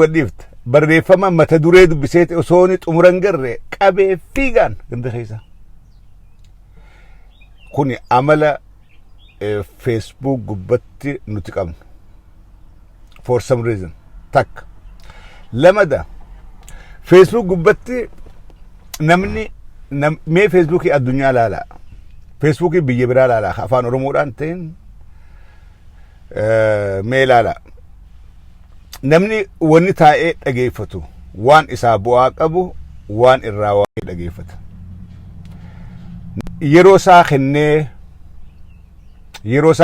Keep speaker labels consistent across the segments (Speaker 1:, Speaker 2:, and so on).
Speaker 1: Gadhiifta. Barreeffama mata duree dubbisee osoo inni xumura hin garre qabee fiigaan ganda keessa. Kuni amala Facebook gubbatti nuti qabnu. For some reason. Takka. Lamada. Facebook gubbatti namni mee Facebookii addunyaa laalaa. Facebookii biyya biraa laalaa. Afaan Oromoodhaan ta'in mee laalaa. Namni wanni taa'ee dhageeffatu waan isaa bu'aa qabu, waan irraa waa dhageeffata. Yeroo isaa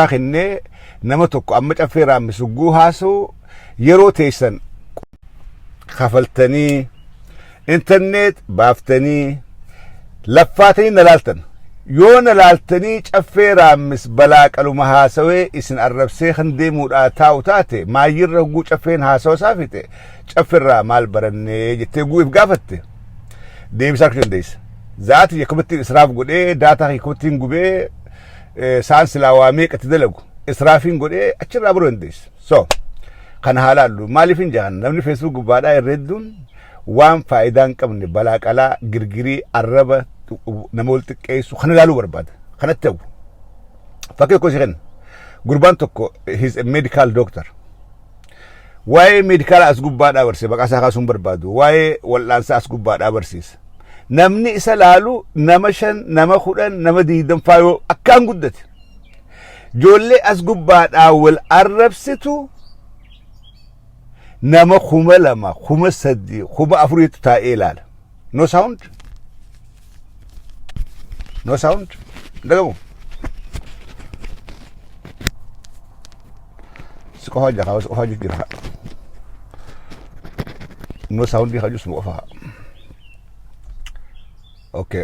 Speaker 1: kennee nama tokko amma Caffee Raammis hogguu haasa'u, yeroo teessan kafaltanii, internet baaftanii, laffaatanii na laaltan. Yoo na laaltanii Caffee Raammis balaa qaluma haasawee isin arrabsee kan deemuudhaa taa'u taate, maayyirra hogguu Caffeen haasawa isaa fixe, Caffeerraa maal barannee jettee hogguu if gaafatte, deebisaa argachuu dandeessa. Zaati yakkamittiin israaf godhee, data yakkamittiin gubee, saan silaa waa meeqatti dalagu israafiin godhee achirraa baruu dandeessa. So kana haa laallu. Maaliif hin jahan? Namni Facebook gubbaadhaa irra hedduun waan faayidaa hin qabne, balaa qalaa, girgirii, arraba, nama wal xiqqeessu kana ilaaluu barbaada. Kanatti hawwu. Fakkii tokko si kenna. Gurbaan tokko, he's a medical doctor. Waa'ee meedikaala as gubbaadhaa barsiisa. Maqaa isaa kaasuun barbaadu. Waa'ee wal'aansaa as gubbaadhaa barsiisa. Namni isa laalu nama 5, nama 10, nama 20 faa yoo akkaan guddate. Ijoollee as gubbaadhaa wal arrabsitu nama 2000, 3000, 4000tu taa'ee ilaala. No sound? No sound? Dhagamu? Si qofa jira, si qofa jira. No sound haju suma qofa.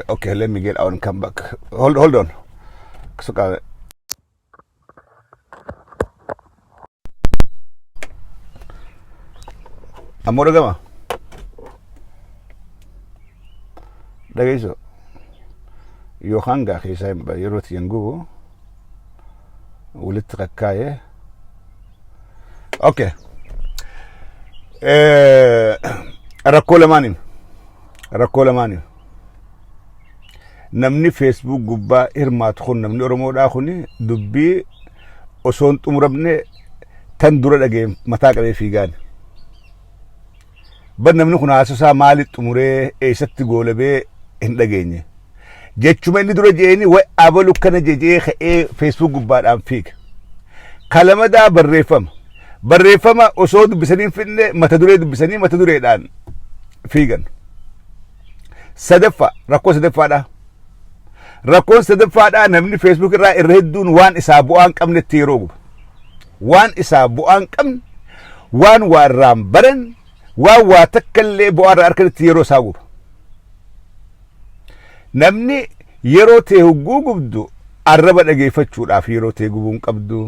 Speaker 1: Okay, let me get out and come back. Hold on. Suka ammoo dhagama. Dhageessu. Yookaan gaa keessaa hin yeroo itti hin gubu walitti kakkaa'ee. Okay. Rakkoo lamaaniin. Rakkoo lamaaniin. Namni Facebook gubbaa hirmaatu kun, namni Oromoodhaa kun, dubbii osoo hin xumuramne tan dura dhagee mataa qabee fiigaan. Bar namni kun haasasaa maaliif xumuree eessatti goolabee hin dhageenye. Jechuma inni dura jeeni way abalu kana jejee ka'ee Facebook gubbaadhaan fiiga. Kalamadaa barreeffama. Barreeffama osoo dubbisanii hin fidne mata duree dubbisanii mata dureedhaan fiigan. Sadaffaa, rakkoo sadaffaadha. Rakkoon sadaffaadha, namni Facebook irraa irra hedduun waan isaa bu'aa hin qabnetti yeroo guba. Waan isaa bu'aa hin qabne, waan waa irraan baran, waan waa takka illee bu'aa irraa arganitti yeroo isaa guba. Namni yeroo ta'e hogguu gubdu arraba dhageeffachuudhaaf yeroo ta'e gubuu hin qabdu.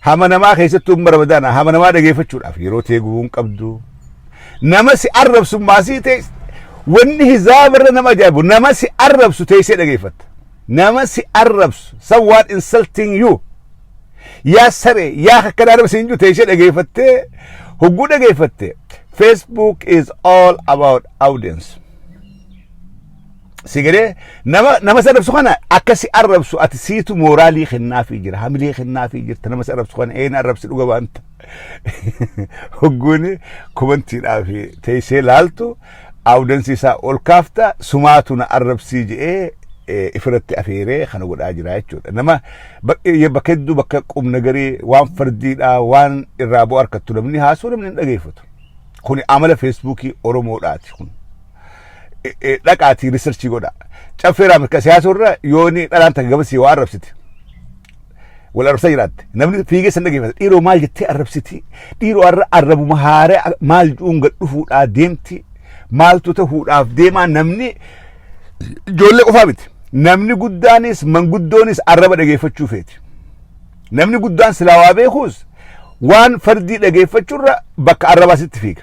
Speaker 1: Hama namaa keessattuu hin barbadaana, hama namaa dhageeffachuudhaaf yeroo ta'e gubuu hin qabdu. Nama si arrabsu maasii ta'e, wanni hizaabarra nama ajaa'ibu, nama si arrabsu teessee dhageeffatta. Nama si arrabsu, someone insulting you. Yaa saree, yaa akkanaa nama siin jiru teessee dhageeffattee, hogguu dhageeffatte. Facebook is all about audience. Si galee? Nama si arrabsu kana akka si arrabsu ati siitu mooraalii kennaafii jira, hamilee kennaafii jirta. Nama si arrabsu kana een arrabsi dhuga waanta. Hogguuni commentiidhaa fi teessee laaltu audience isaa ol kaafta, sumaatu na arrabsii je'ee ifirratti afeeree kana godhaa jira jechuudha. Nama bakka hedduu, bakka qubna garii, waan fardiidhaa, waan irraa bu'aa harkattu namni haasoo namni hin dhageeffatu. Kuni amala Facebookii Oromoodhaati kun. Dhaqaatii researchii godha. Caffee Raamika siyaasa irra yooni dhalaan takka gabasii waa arrabsiti. Wal arrabsaa jiraatte. Namni fiigee san dhageeffata. Dhiiroo maal jettee arrabsiti? Dhiiroo arra arrabuma haaree maal ju'uun gad dhufuudhaa deemti? Maaltu ta'uudhaaf deemaa? Namni ijoollee qofaa miti. Namni guddaanis manguddoonis arraba dhageeffachuu feeti. Namni guddaan silaa waa beekuus waan fardii dhageeffachuurra bakka arrabaa sitti fiiga.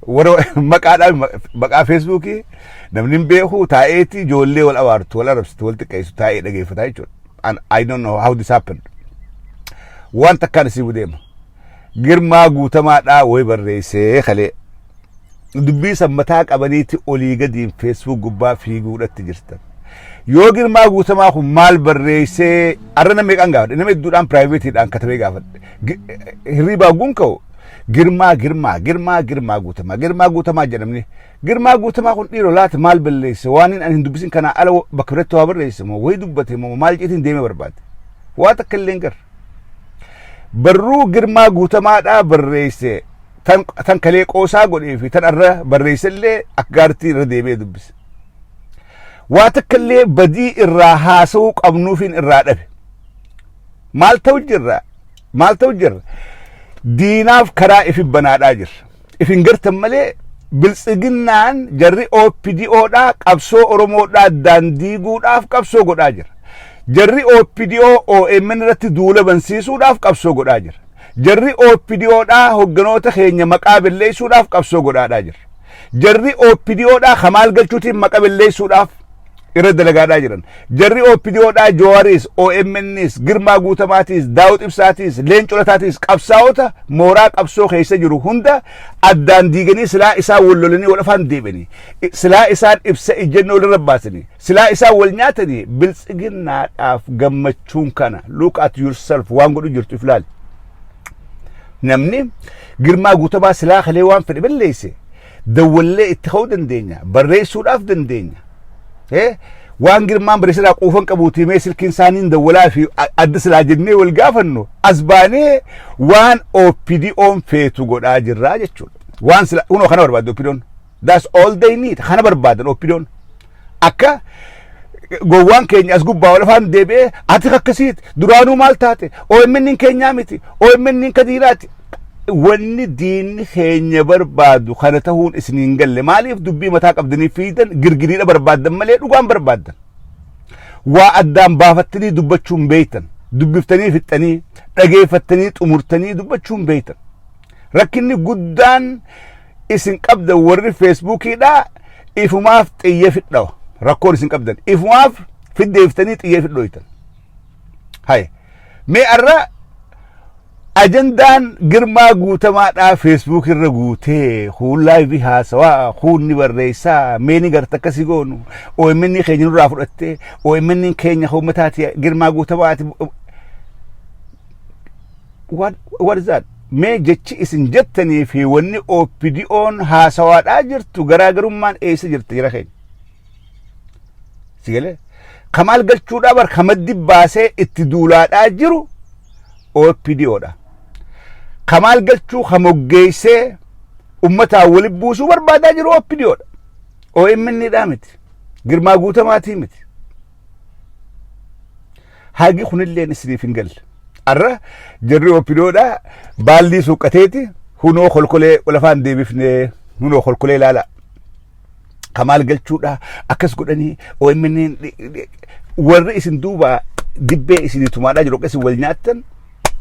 Speaker 1: Warra maqaadhaan, maqaa Facebookii namni hin beeku, taa'eeti ijoollee wal abaartu, wal arrabsitu, wal xiqqeessu taa'ee dhageeffataa jechuudha. And I don't know how this happened. Waan takkaan isii deema. Girmaa Guutamaadhaa wayi barreessee kalee. Dubbii sammataa qabaniiti olii gadiin Facebook gubbaa fiiguudhatti jirtan. Yoo Girmaa Guutamaa kun maal barreessee arra nama meeqaan gaafadhe? Nama hedduudhaan privateiidhaan katabee gaafadhe. Hirriibaa guun ka'u Girmaa, Girmaa, Girmaa, Girmaa Guutamaa, Girmaa Guutamaa jedhamni. Girmaa Guutamaa kun dhiiroo laata maal balleesse? Waan ani hin dubbisin kanaa ala bakka biratti waa barreesse moo wayii dubbate moo maal jeetiin deemee barbaade? Waa takka illee hin garre. Barruu Girmaa Guutamaadhaa barreesse tan kalee qoosaa godhee fi tan arra barreesse illee akka gaariitti irra deebi'ee dubbise. Waa takka illee badii irraa haasa'uu qabnuufiin irraa dhabe. Maal ta'u jirra? Maal ta'u jirra? Diinaaf karaa ifi banaadhaa jirra. Ifin gartan malee Biltsiginnaan jarri OPDOdhaa qabsoo Oromoodhaa daandiiguudhaaf qabsoo godhaa jira. Jarri OPDO OMN irratti duula bansiisuudhaaf qabsoo godhaa jira. Jarri OPDOdhaa hogganoota keenya maqaa balleessuudhaaf qabsoo godhaadhaa jira. Jarri OPDOdhaa kamaal galchuutiin maqaa balleessuudhaaf irra dalagaadhaa jiran. Jarri OPDOdhaa Jawaaris, OMNs, Girmaa Guutamaatiis, Daawud Ibsaatiis, Leencoo Lataatiis qabsaa'ota mooraa qabsoo keessa jiru hunda addaan diiganii, silaa isaan wal lolanii wal afaan deebanii, silaa isaan ibsa ejjennoo walirra baasanii, silaa isaan wal nyaatanii, Biltsiginnaadhaaf gammachuun kana. Look at yourself, waan godhu jirtu if laali. Namni Girmaa Guutamaa silaa kalee waan fedhe balleesse dawwallee itti ka'uu dandeenya, barreessuudhaaf dandeenya. Waan Girmaan barreessaa quufan qabuutii mee silkiin isaaniin dawwalaa fi adda silaa jennee wal gaafannu, as baanee waan OPDO'n feetu godhaa jirraa jechuudha. Waan sila kunoo kana barbaadde OPDO'n. That's all they need. Kana barbaadan OPDO'n. Akka gowwaan keenya as gubbaa wal afaan deebi'ee, ati akkasiiti, duraanuu maal taate, OMN keenyaa miti, OMN kadiiraati. Wanni diinni keenya barbaadu kana ta'uun isiniin galle. Maaliif dubbii mataa qabdanii fiidan? Girgiriidha barbaaddan malee dhugaan barbaaddan. Waa addaan baafattanii dubbachuun beeytan, dubbiftanii fixxanii, dhageeffattanii xumurtanii dubbachuun beeytan. Rakkinni guddaan isin qabdan, warri Facebookiidhaa, ifumaaf xiyya fidhawa. Rakkoon isin qabdan ifumaaf fiddeeftanii xiyya fidhoytan. Hay, mee arra ajandaan Girmaa Guutamaadhaa Facebook irra guutee, kuun live haasawaa, kuun ni barreessaa, mee ni garta akkasii goonu, OMN keenya nurraa fudhattee, OMN keenya uummataati, Girmaa Guutamaati. What is that? Mee jechi isin jettanii fi wanni OPDO'n haasawaadhaa jirtu garaagarummaan eessa jirti jira keenya? Sigalee kamaal galchuudhaa bar kamaddi baasee itti duulaadhaa jiru OPDOdha. Kamaal Galchuu kamoggeessee ummataan walitti buusuu barbaadaa jiru OPDOdha. OMN dhaa miti. Girmaa Guutamaatii miti. Hagi kunilleen isiniif hin galle. Arra jarri OPDOdha baallii suuqqateeti hunoo kolkolee lafaan deebifnee, hunoo kolkolee ilaala. Kamaal Galchuudha akkas godhanii, OMN warri isin duuba dibbee isinii tumaadhaa jiru akka isin wal nyaattan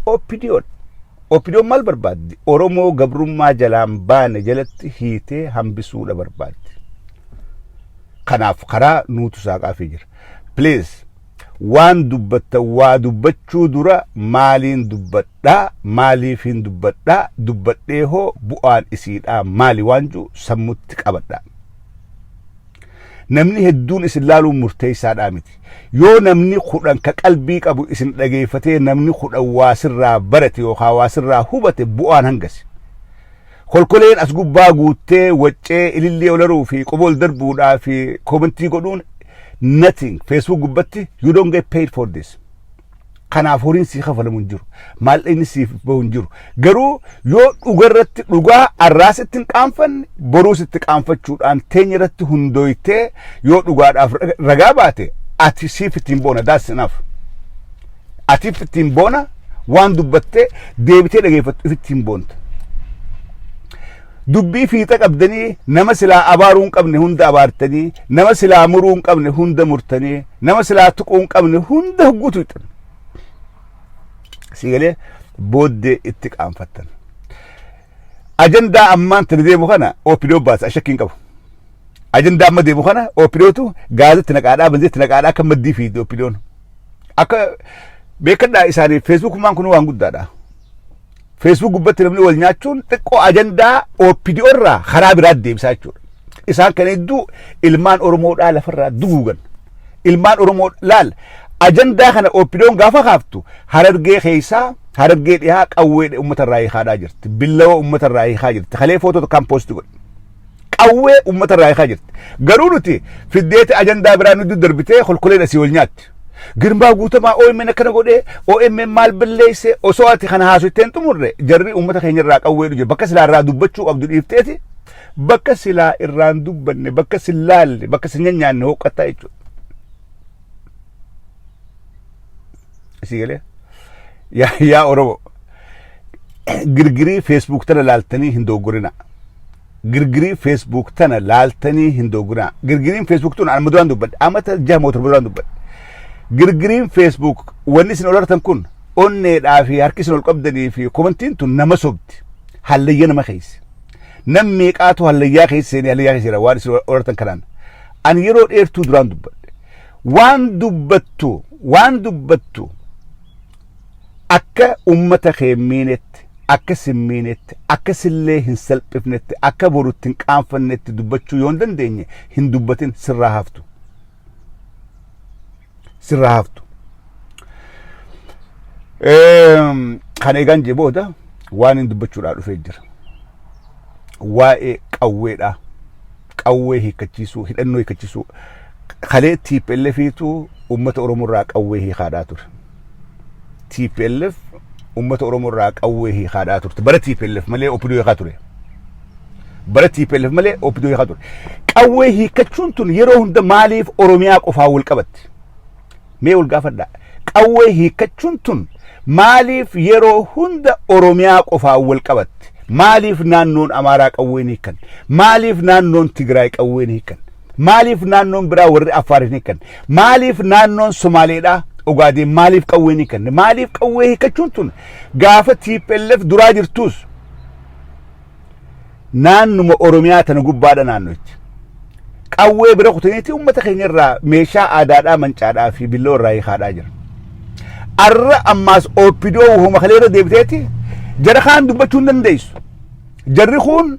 Speaker 1: OPDOdha. OPDOn maal barbaaddi? Oromoo gabrummaa jalaan baane jalatti hiitee hambisuudha barbaaddi. Kanaaf karaa nuutu saaqaafii jira. Please, waan dubbatta, waa dubbachuu dura maaliin dubbadhaa, maaliif hin dubbadhaa, dubbadhee hoo bu'aan isiidhaa maali waan jiru sammutti qabadhaa. Namni hedduun isin laaluun murteessaadhaa miti. Yoo namni 10 ka qalbii qabu isin dhageeffatee, namni 10 waa sirraa barate yookaan waa sirraa hubate, bu'aan hangasi. Kolkoleen as gubbaa guuttee waccee ilillee olaruu fi qobool darbuudhaa fi commentii godhuun nothing. Facebook gubbatti you don't get paid for this. Kanaaf horiin sii kafalamu hin jiru. Maallaqni siif bahu hin jiru. Garuu yoo dhugarratti dhugaa arraas itti hin qaanfanne, boruus itti qaanfachuudhaan teenya irratti hundooytee yoo dhugaadhaaf ragaa baate, ati siif ittiin boona. That's enough. Atiif ittiin boona, waan dubbattee deebitee dhageeffattu ittiin boonta. Dubbii fiixa qabdanii nama silaa abaaruu hin qabne hunda abaartanii, nama silaa muruu hin qabne hunda murtanii, nama silaa tuquu hin qabne hunda hugguutu hixan. Siigalee booddee itti qaanfattan. Ajandaa ammaan tani deemu kana OPDO baasa, shakkii hin qabu. Ajandaa amma deemu kana OPDOtu gaazatti naqaadhaa, banzeetti naqaadhaa akka maddii fiidde OPDOn. Akka beekadhaa isaanii Facebookumaan kun waan guddaadha. Facebook gubbatti namni wal nyaachuun xiqqoo ajandaa OPDO irraa karaa biraatti deebisaa jechuudha. Isaan kana hedduu ilmaan Oromoodhaa lafarraa duguugan. Ilmaan Oromoo laal, ajandaa kana OPDOn gaafa kaaftu Harargee keessaa, Harargee dhihaa qawwee uummata irraa hiikaadhaa jirti. Billawa uummata irraa hiikaa jirti. Kalee footoo tokkaan post godhe. Qawwee uummata irraa hiikaa jirti. Garuu nuti fiddeeti ajandaa biraa nuti darbitee kolkoleen asii wal nyaatti. Girmaa Guutamaa OMN akkana godhee, OMN maal balleesse, osoo ati kana haasofteen hin xumurre jarri uummata keenya irraa qawwee dhufe. Bakka silaa irraa dubbachuu qabdu dhiifteeti bakka silaa irraan dubbanne, bakka sin laalle, bakka sin nyaanne hooqqattaa jechuudha. Isii galee yaa Oromoo, girgirii Facebook tana laaltanii hin dogoggorina. Girgirii Facebook tana laaltanii hin dogoggorina. Girgiriin Facebook tun amma duraan dubbadhe, amata 6 moo 7 duraan dubbadhe. Girgiriin Facebook wanni isin ol artan kun, onneedhaa fi harki isin ol qabdanii fi komantiin tun nama sobdi. Hallayya nama keessa. Nam meeqaatu hallayyaa keessa seenee hallayyaa keessa jira waan isin ol artan kanaan. Ani yeroo dheertuu duraan dubbadhe. Waan dubbattu akka ummata kee miinetti, akka sin miinetti, akka sillee hin salphifnetti, akka borutti hin qaanfannetti dubbachuu yoo hin dandeenye hin dubbatin, sirraa haftu. Sirraa haftu. Kana egaan jee booda waan hin dubbachuudhaa dhufee jira. Waa'ee qawweedhaa. Qawwee hiikkachiisuu, hidhannoo hiikkachiisuu. Kalee TPLFiitu uummata Oromoo irraa qawwee hiikaadhaa ture. TPLF uummata Oromoo irraa qawwee hiikaadhaa turte. Bara TPLF malee OPDO hiikaa ture. Bara TPLF malee OPDO hiikaa ture. Qawwee hiikkachuun tun yeroo hunda maaliif Oromiyaa qofaa wal qabatti? Mee wal gaafadhaa. Qawwee hiikkachuun tun maaliif yeroo hunda Oromiyaa qofaa wal qabatti? Maaliif naannoon Amaaraa qawwee hin hiikkan? Maaliif naannoon Tigraay qawwee hin hiikkan? Maaliif naannoon biraa warri Affaar hin hiikkan? Maaliif naannoon Somaaleedhaa Ogaadeen maaliif qawwee hin hiikkan? Maaliif qawwee hiikkachuun tun gaafa TPLF duraa jirtus naannuma Oromiyaa tana gubbaadha naannochi. Qawwee bira kutaniiti uummata keenya irraa meeshaa aadaadhaa, mancaadhaa fi billoo irraa hiikaadhaa jira. Arra ammaas OPDO wahuma kalee irra deebiteeti jara kaan dubbachuu hin dandeessu. Jarri kun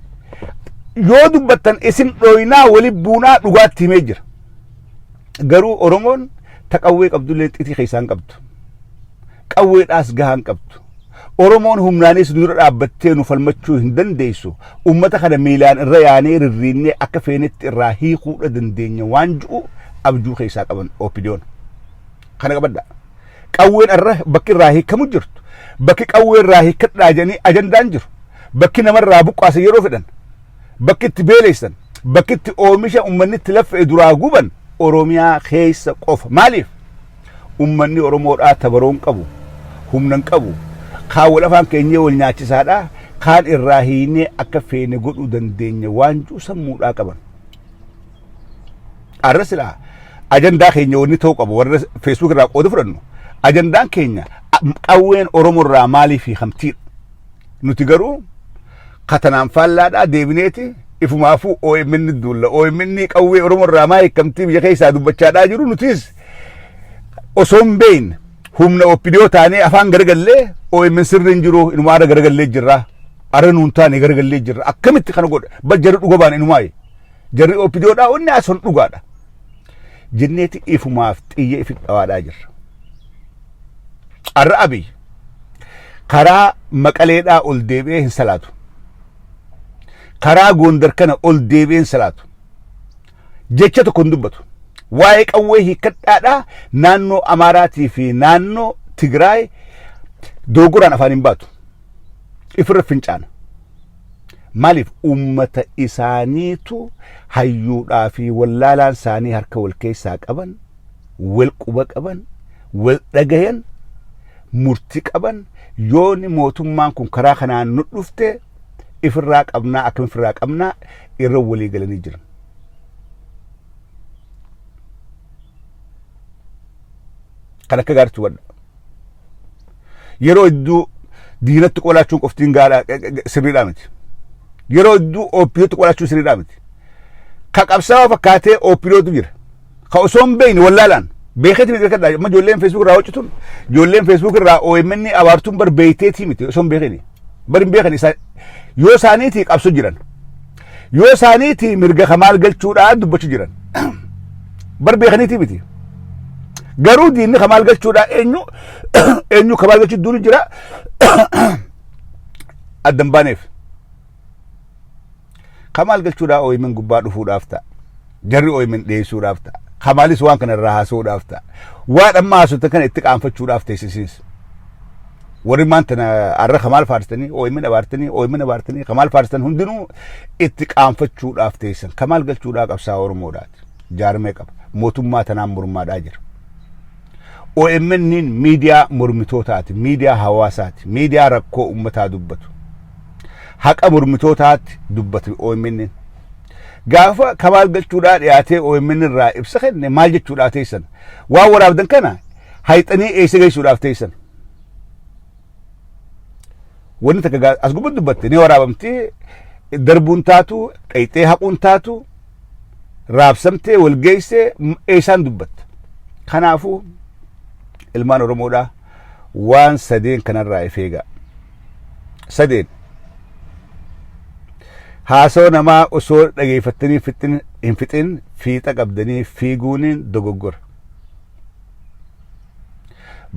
Speaker 1: yoo dubbattan isin dhooynaa wali buunaa dhugaatti himee jira. Garuu Oromoon ta qawwee qabdullee xitii keessaa hin qabdu. Qawweedhaas gahaa hin qabdu. Oromoon humnaanis nu dura dhaabbattee nu falmachuu hin dandeessu. Uummata kana miilaan irra yaanee rirriinnee akka feenetti irraa hiikuudha dandeenya waan ji'u abjuu keessaa qaban OPDOn. Kana qabadha. Qawween irra bakki irraa hiikamu jirtu. Bakki qawwee irraa hiikadhaa jedhanii ajandaan jiru. Bakki namarraa buqqaasan yeroo fedhan. Bakki itti beeleessan. Bakki itti oomisha uummanni itti laffa'e duraa guban Oromiyaa keessa qofa. Maaliif? Uummanni Oromoodhaa tabaroon qabu, humna hin qabu. Kaan wal afaan keenyee wal nyaachisaadhaa. Kaan irraa hiinee akka feene godhuu dandeenya waan jiru sammuudhaa qaban. Arra silaa ajandaa keenya wanni ta'uu qabu warra Facebook irraa qooda fudhannu, ajandaan keenya qawween Oromoo irraa maaliif hiikamtiidha. Nuti garuu katanaan faallaadhaa deebineeti ifumaafuu OMN duulla. OMN qawwee Oromoo irraa maa hiikamtii biyya keessaa dubbachaadhaa jiru, nutis osoo hin beekne humna OPDO taanee afaan garagallee OMN sirri hin jiru, inumaa arra garagallee jirra. Arra nuun taane garagallee jirra. Akkamitti kana godha? Bar jarri dhuga baan inumaayi. Jarri OPDOdhaa wanni ason dhugaadha. Jenneeti ifumaaf xiyya ifi dhawaadhaa jirra. Arra Abiy karaa Maqaleedhaa ol deebi'ee hin salaatu. Karaa Gondar kana ol deebi'ee hin salaatu. Jecha tokko hin dubbatu. Waa'ee qawwee hiikkadhaadhaa naannoo Amaaraatii fi naannoo Tigraay doogoraan afaan hin baatu. Ifirra fincaana. Maaliif? Uummata isaaniitu hayyuudhaa fi wallaalaan isaanii harka wal keessaa qaban, wal quba qaban, wal dhagayan, murtii qaban. Yooni mootummaan kun karaa kanaan nu dhufte ifirraa qabnaa, akkam ifirraa qabnaa irra walii galanii jiran. Kan akka gaariitti hubadha. Yeroo hedduu diinatti qolaachuun qoftiin gaadhaa sirriidhaa miti. Yeroo hedduu OPDOtti qolaachuun sirriidhaa miti. Ka qabsaa'aa fakkaatee OPDOtu jira. Ka osoo hin beekne wallaalaan beekeeti miti beekadhaa. Amma ijoolleen Facebook irraa hojjetun, ijoolleen Facebook irraa OMN abaartuun bar beekteetii miti, osoo hin beekini. Bari hin beekan isaan yoo isaaniitii qabso jiran, yoo isaaniitii mirga Kamaal Galchuudhaa dubbachuu jiran, bar beekaniitii miti. Garuu diinni Kamaal Galchuudhaa eenyu, eenyu Kamaal Galchuu duulu jira, addan baaneef. Kamaal Galchuudhaa OMN gubbaa dhufuudhaaf ta'a. Jarri OMN dhiyeessuudhaaf ta'a. Kamaalis waan kana irraa haasa'uudhaaf ta'a. Waan amma haasoftan kana itti qaanfachuudhaaf teessisiis. Warri maanta har'a Kamaal faarsitanii OMN abaartanii, OMN abaartanii Kamaal faarstan hundinuu itti qaanfachuudhaaf teessan. Kamaal Galchuudhaa qabsaa'aa Oromoodhaati. Jaarmee qaba. Mootummaa tanaan mormaadhaa jira. OMN miidiyaa mormitootaati. Miidiyaa hawaasaati. Miidiyaa rakkoo uummataa dubbatu. Haqa mormitootaatti dubbatu OMN. Gaafa Kamaal Galchuudhaa dhiyaatee OMN irraa ibsa kenne maal jechuudhaa teessan? Waan waraabdan kana hayxanii eessa geessuudhaaf teessan? Wanni takka as gubbatti dubbatte ni waraabamti, darbuun taatu, dhayxee haquun taatu, raabsamtee wal geessee eessaan dubbatta? Kanaafuu ilmaan Oromoodhaa, waan sadeen kanarraa if eegaa. Sadeen: haasawa namaa osoo dhageeffattanii hin fixin fiixa qabdanii fiiguuniin dogoggora.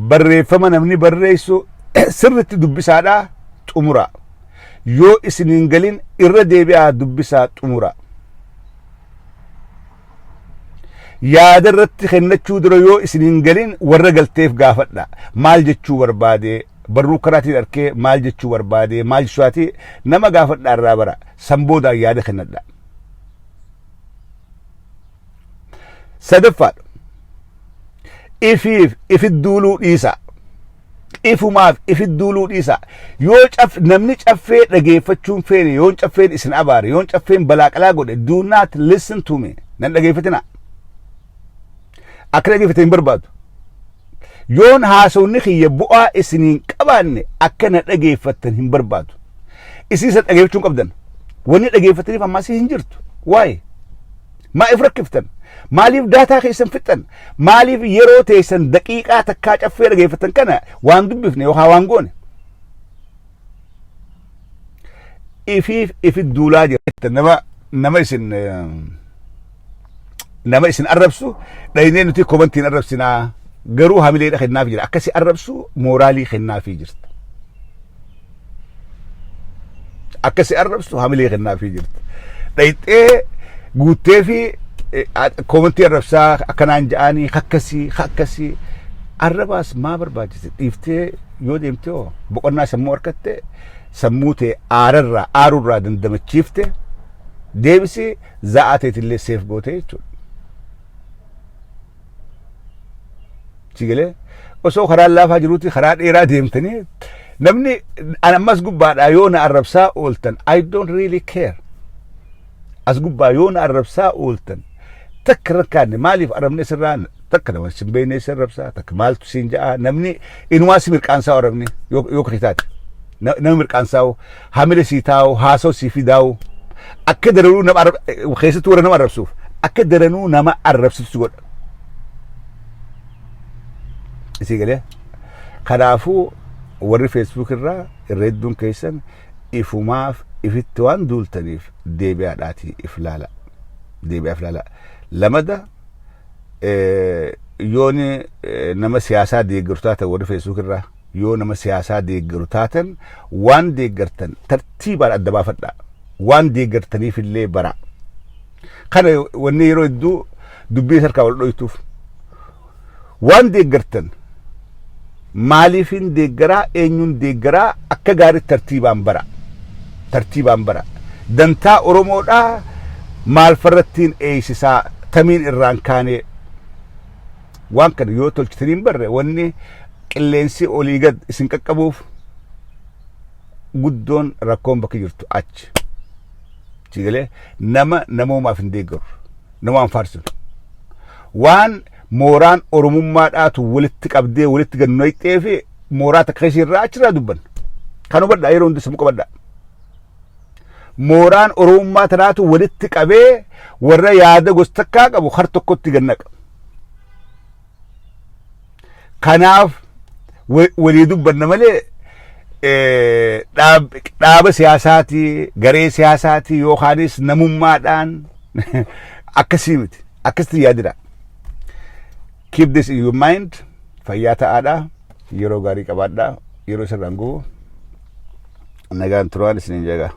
Speaker 1: Barreeffama namni barreessu sirritti dubbisaadhaa xumuraa. Yoo isiniin galin irra deebi'aa dubbisaa xumuraa. Yaada irratti kennachuu dura yoo isiniin galin warra galteef gaafadha. Maal jechuu barbaade? Barruu karaatiin arkee maal jechuu barbaade? Maal jechuuti nama gaafadha, irraa bara. San boodaan yaada kennadha. Sadaffaadha. Ifiif ifit duuluu dhiisa. Ifumaaf ifit duuluu dhiisa. Yoo caf namni Caffee dhageeffachuun feene, yoon Caffeen isin abaare, yoon Caffeen balaaqalaa godhe, do not listen to me. Nan dhageeffatina. Akka dhageeffatan hin barbaadu. Yoon haasawni kiyya bu'aa isiniin qabaanne akka na dhageeffattan hin barbaadu. Isin isa dhageeffachuu hin qabdan. Wanni dhageeffataniif ammaas hin jirtu. Waa'ee. Maaliif rakkiftan? Maaliif data keessan fixxan? Maaliif yeroo teessan daqiiqaa takkaa Caffee dhageeffatan kana waan dubbifne yookaan waan goone? Ifiif ifit duulaa jira. Nama isin arrabsu dhaynee nuti commentiin arrabsinaa, garuu hamileedha kennaaf jira. Akkasi arrabsu mooraalii kennaafii jirta. Akkasi arrabsu hamilee kennaafii jirta. Dhayxee guuttee fi commentii arrabsaa akkanaan ja'anii akkasii akkasii arrabaas maa barbaachise? Dhiiftee yoo deemte hoo boqonnaa sammuu harkatte, sammuu ta'e aararraa aarurraa dandamachiifte, deebisii za'aa ta'etillee seef goote jechuudha. Sigalee osoo karaan laafaa jiruuti karaa dheeraa deemtanii namni an ammas gubbaadhaa yoo na arrabsaa ooltan, I don't really care. As gubbaa yoo na arrabsaa ooltan takka rakkaanne. Maaliif arrabne sirraa? Takka nama sin beekne sin arrabsaa, takka maaltu siin ja'a, namni inumaa si mirqaansaa arrabne yoo kakitaate. Nama mirqaansaa'u, hamile sii taa'u, haasa'u sii fidaa'u, akka daranuu nama keessattuu warra nama arrabsuuf akka daranuu nama arrabsitu si godha. Isii galee kanaafuu warri Facebook irraa irra hedduun keessan ifumaaf ifitti waan duultaniif deebi'aadhaatii if laala. Deebi'aa if laala. Lamada, yooni nama siyaasaa deeggaru taatan, warri Facebook irraa yoo nama siyaasaa deeggaru taatan, waan deeggartan tartiibaan adda baafadhaa. Waan deeggartaniif illee bara. Kana wanni yeroo hedduu dubbii harkaa wal dhoytuuf, waan deeggartan maaliifin deeggaraa, eenyuun deeggaraa, akka gaariitti tartiibaan bara. Tartiibaan bara. Dantaa Oromoodhaa maal farrattiin eeysisaa, tamiin irraan kaanee waan kana yoo tolchitanii hin barre, wanni qilleensi olii gad isin qaqqabuuf guddoon rakkoon bakki jirtu achi. Sigalee nama namoomaaf hin deeggaru. Nama hin faarsinu. Waan mooraan Oromummaadhaatu walitti qabdee walitti gad noyxee fi mooraa takka keessa irraa achirraa dubbanna. Kan hubadhaa, yeroo hundi sammuu qabadhaa. Mooraan Oromummaa tanaatu walitti qabee warra yaada gosa takkaa qabu har tokkotti gad naqa. Kanaaf walii dubbanna malee Dhaaba siyaasaatii, garee siyaasaatii yookaanis namummaadhaan akkasii miti. Akkasitti yaadidha. Keep this in your mind. Fayyaa ta'aadha. Yeroo gaarii qabaadha. Yeroo isirraan gubu. Nagaan turaan isiniin jeegaa.